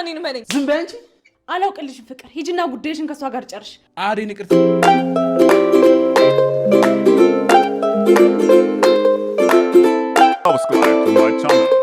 እኔን መነኝ። ዝም በይ አንቺ። አላውቅልሽም ፍቅር። ሂጂና ጉዳይሽን ከእሷ ጋር ጨርሽ። አደይን ይቅርታ Subscribe to my channel.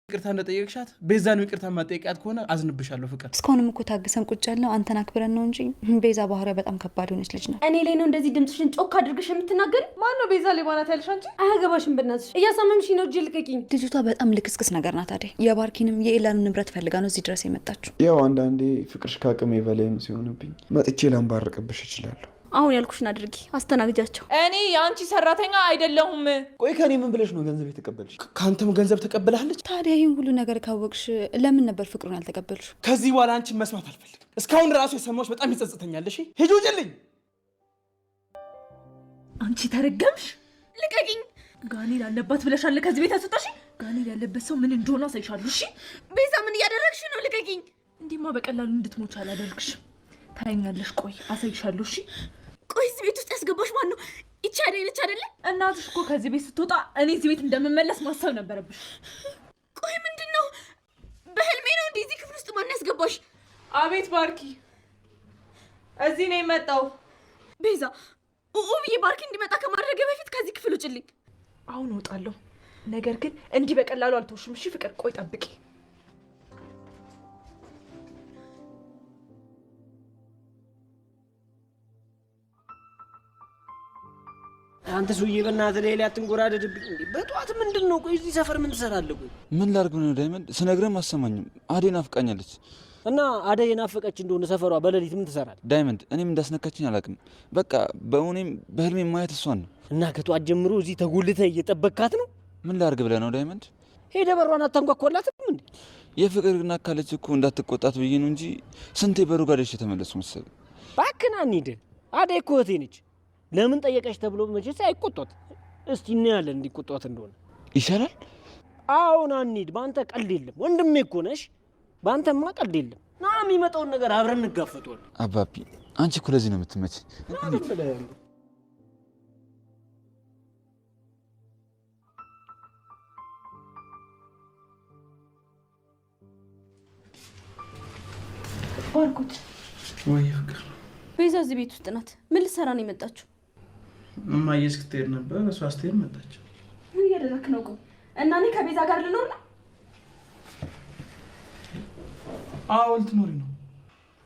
ይቅርታ እንደጠየቅሻት ቤዛንም ይቅርታ ማጠየቂያት ከሆነ አዝንብሻለሁ ፍቅር። እስካሁንም እኮ ታግሰን ቁጭ ያልነው አንተን አክብረን ነው እንጂ ቤዛ ባህሪዋ በጣም ከባድ የሆነች ልጅ ናት። እኔ ላይ ነው እንደዚህ ድምፅሽን ጮክ አድርገሽ የምትናገሪ? ማን ነው ቤዛ ሌባ ናት ያልሽ አንቺ? አያገባሽም። በእናትሽ እያሳመምሽኝ ነው። እጄ ልቀቂኝ። ልጅቷ በጣም ልክስክስ ነገር ናት። አደይ የባርኪንም የኤላንም ንብረት ፈልጋ ነው እዚህ ድረስ የመጣችው። ያው አንዳንዴ ፍቅርሽ ከአቅሜ በላይም ሲሆንብኝ መጥቼ ላንባርቅብሽ እችላለሁ። አሁን ያልኩሽን አድርጊ። አስተናግጃቸው። እኔ የአንቺ ሰራተኛ አይደለሁም። ቆይ ከኔ ምን ብለሽ ነው ገንዘብ የተቀበልሽ? ከአንተም ገንዘብ ተቀብላለች። ታዲያ ይህን ሁሉ ነገር ካወቅሽ ለምን ነበር ፍቅሩን ያልተቀበልሽው? ከዚህ በኋላ አንቺን መስማት አልፈልግም። እስካሁን ራሱ የሰማሁሽ በጣም ይጸጽተኛል። እሺ ሂጂ፣ ውጭልኝ። አንቺ ተረገምሽ! ልቀቂኝ። ጋኔል አለባት ብለሻለ ከዚህ ቤት ያስወጣሽ። ጋኔል ያለበት ሰው ምን እንደሆነ አሳይሻለሁ። እሺ ቤዛ፣ ምን እያደረግሽ ነው? ልቀቂኝ። እንዲህማ በቀላሉ እንድትሞች አላደርግሽም። ታይኛለሽ። ቆይ አሳይሻለሁ። እሺ ቆይ እዚህ ቤት ውስጥ ያስገባሽ ማን ነው? ይቺ አደይ ነች አይደለ? እናትሽ እኮ ከዚህ ቤት ስትወጣ እኔ እዚህ ቤት እንደምመለስ ማሰብ ነበረብሽ። ቆይ ምንድን ነው? በህልሜ ነው እንዲህ? እዚህ ክፍል ውስጥ ማን ያስገባሽ? አቤት ባርኪ፣ እዚህ ነው የመጣው። ቤዛ ኡኡ ብዬ ባርኪ እንዲመጣ ከማድረገ በፊት ከዚህ ክፍል ውጭልኝ። አሁን እወጣለሁ፣ ነገር ግን እንዲህ በቀላሉ አልተውሽም። እሺ ፍቅር፣ ቆይ ጠብቂ። አንተ ሰውዬ በእናትህ ላይ አትንጎራደድብኝ። እንዴ በጠዋት ምንድን ነው? ቆይ እዚህ ሰፈር ምን ትሰራለህ? ቆይ ምን ላድርግ ነው ዳይመንድ፣ ስነግርህም አሰማኝም። አደይ ናፍቃኛለች። እና አደይ የናፈቀች እንደሆነ ሰፈሯ በሌሊት ምን ትሰራለህ? ዳይመንድ፣ እኔም እንዳስነካችኝ አላውቅም። በቃ በእውኔም በህልሜ ማየት እሷን ነው። እና ከጠዋት ጀምሮ እዚህ ተጎልተህ እየጠበካት ነው? ምን ላድርግ ብለህ ነው ዳይመንድ? ሄደህ በሯን አታንኳኳላትም እንዴ? የፍቅር ናካለች እኮ እንዳትቆጣት ብዬ ነው እንጂ ስንቴ በሩ ጋር ደርሼ የተመለስኩ መሰለኝ። እባክህን እንሂድ። አደይ እኮ እህቴ ነች። ለምን ጠየቀች ተብሎ መቼስ አይቆጧት። እስቲ እናያለን እንዲቆጧት እንደሆነ ይሻላል። አሁን እንሂድ። በአንተ ቀልድ የለም ወንድሜ እኮ ነሽ። በአንተማ ቀልድ የለም። ና የሚመጣውን ነገር አብረን እንጋፈጠዋለን። አባቢ አንቺ እኮ ለዚህ ነው የምትመችኝ። ባርኮት ወይ ፍቅር፣ ቤዛ እዚህ ቤት ውስጥ ናት። ምን ልትሰራ ነው የመጣችው? እማዬ እስክትሄድ ነበር፣ እሷ ስትሄድ መጣች። ምን እያደረክ ነው? ቆይ እና እኔ ከቤዛ ጋር ልኖር ነው? አዎ ልትኖሪ ነው።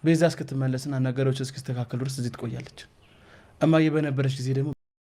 ቤዛ እስክትመለስና ነገሮች እስኪስተካከሉ ድረስ እዚህ ትቆያለች። እማዬ በነበረች ጊዜ ደግሞ